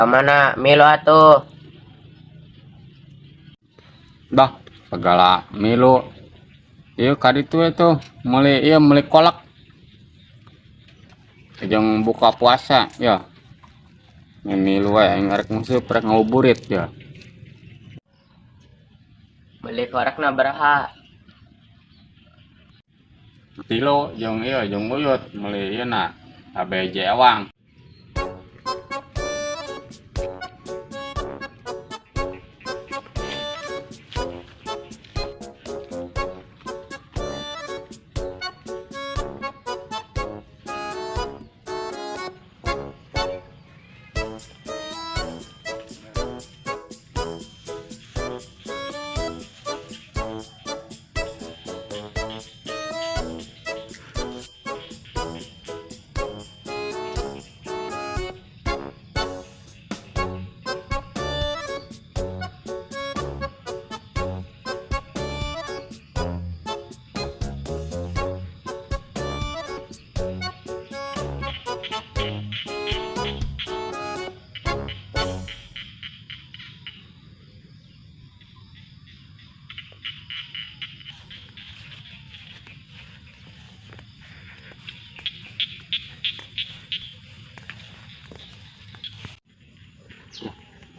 Mana milu atuh. Dah segala milu. Ieu ka ditu we tuh meuli ieu meuli kolak. Jeung buka puasa ya. Milu we aing rek nguseup rek ngabuburit ya. Meuli kolakna baraha? Tilu jeung ieu jeung uyut meuli ieu na ABJ ewang.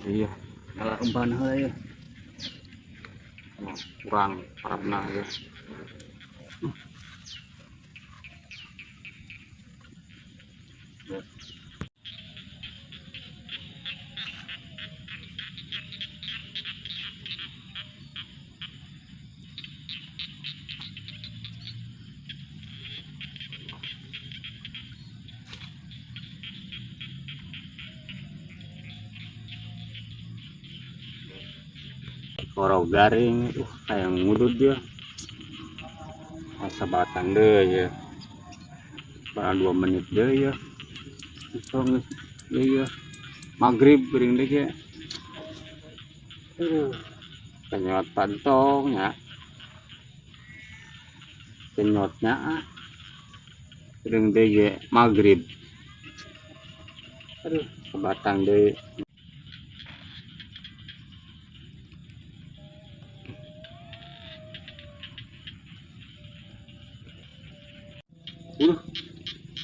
Iya, kalau remban heula ya. Kurang parabna ya. Koro garing, kayak ngudut dia. Masa batang deh ya. Baru 2 menit deh ya. Langsung deh ya. Maghrib gering deh ya. Penyot pantong ya. Penyotnya ah. Gering deh ya maghrib. Aduh, kebatang deh.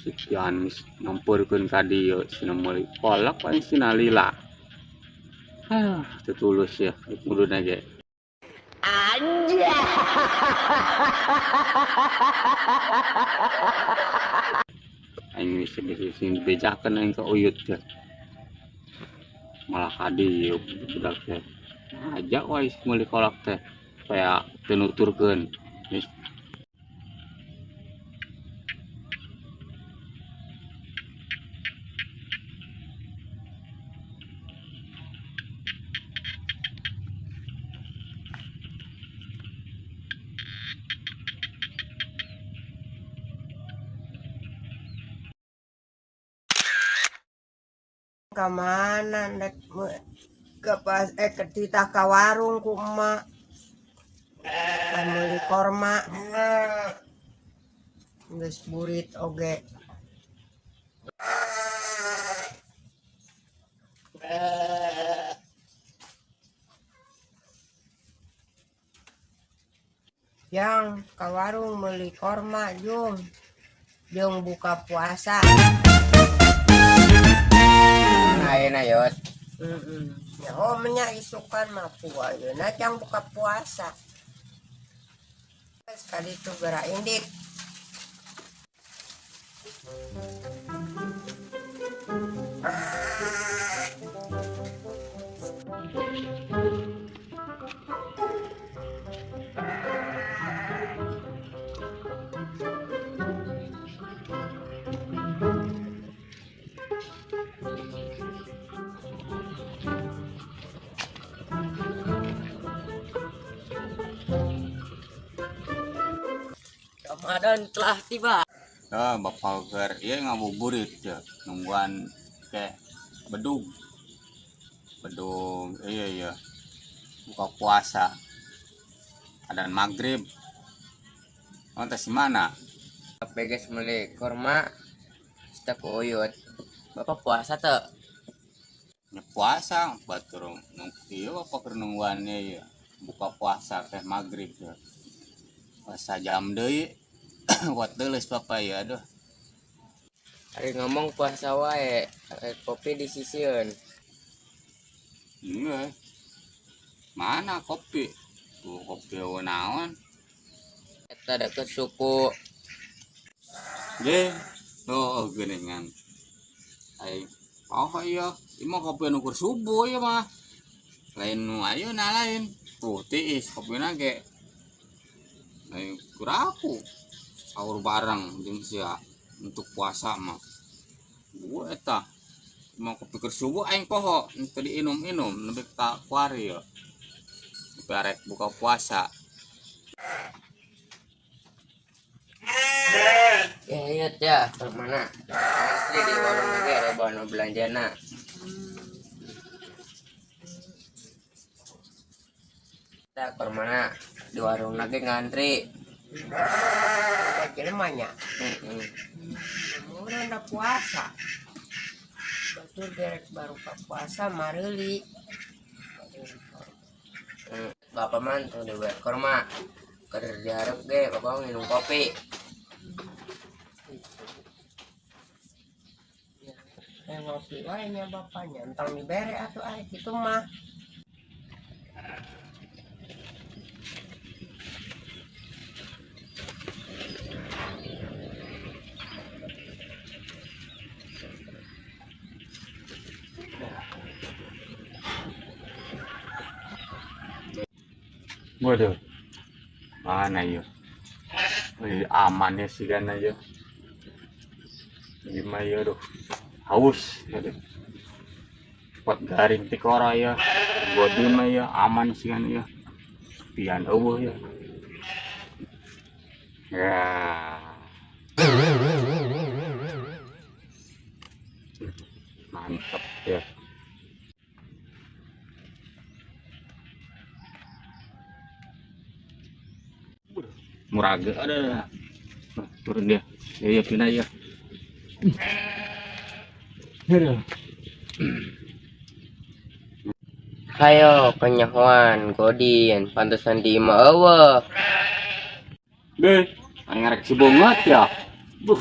Sekian nyampurkeun ka dieu cenah meuli kolak paling sina lila. Ah, teu tulus ya kuduna ge. Anjay. Aing geus sing dibejakeun aing ka uyut teh. Malah ka dieu budak teh. Ajak wae meuli kolak teh supaya teu nuturkeun. Geus. Ka mana nek ke pas ke titah ka warung ku emak. Meuli korma. Geus burit oge. Yang ka warung meuli korma jung. Jeung buka puasa. Ayeuna yot. Ya oh nya isukan mah ayeuna jang buka puasa. Sekali itu gerak indik. Ramadan telah tiba. Ya, bapak ger ieu ngabuburit ya, nungguan ke bedug. Bedug iya iya. Buka puasa. Adan maghrib. Oh, teh si mana? Beges meuli korma. Seta ku uyut. Bapak puasa teu? Nya puasa batur nung ieu apa keur nungguan ya buka puasa teh maghrib ya. Puasa jam deui buat teuleus papa ya aduh. Ari ngomong puasa wae, kopi disisieun. Enggak. Mana kopi? Tuh kopi naon? Eta deket suku. Deh, tuh geuningan. Ai, oh iya, ieu mah kopi nu keur subuh ieu mah. Lain nu ayeuna lain. Tuh tiis kopina ge. Lain kuraku. Sahur bareng jeung sia untuk puasa mah. Gua eta mau kopi keur subuh aing poho teu diinum-inum nepi ka kuari ya. Nepi arek buka puasa. Ya iya ya, ke mana? Asli di warung ge loba nu belanjana. Kita ke mana? Di warung lagi ngantri. Loba jelema nya. Heeh. Urang da puasa. Batur gerek baru ka puasa mareuli. Bapak mah tuh di korma. Keur dihareup ge bapak minum kopi. Ya ngopi wae nya bapaknya, entang dibere atuh ah kitu mah. Waduh. Mana ya? Wih, aman ya sih kan aja. Gimana ya aduh. Haus aduh. Pot garing tikora ya. Gua mah ya aman sih kan ya. Pian eueuh ya. Ya. Mantap ya. Murage ada. Turun dia. Ya ya pindah ya. Aduh. Hayo kenyahoan Godin, pantesan di imah eueuh. Deh, aing rek si bongat ya. Buh.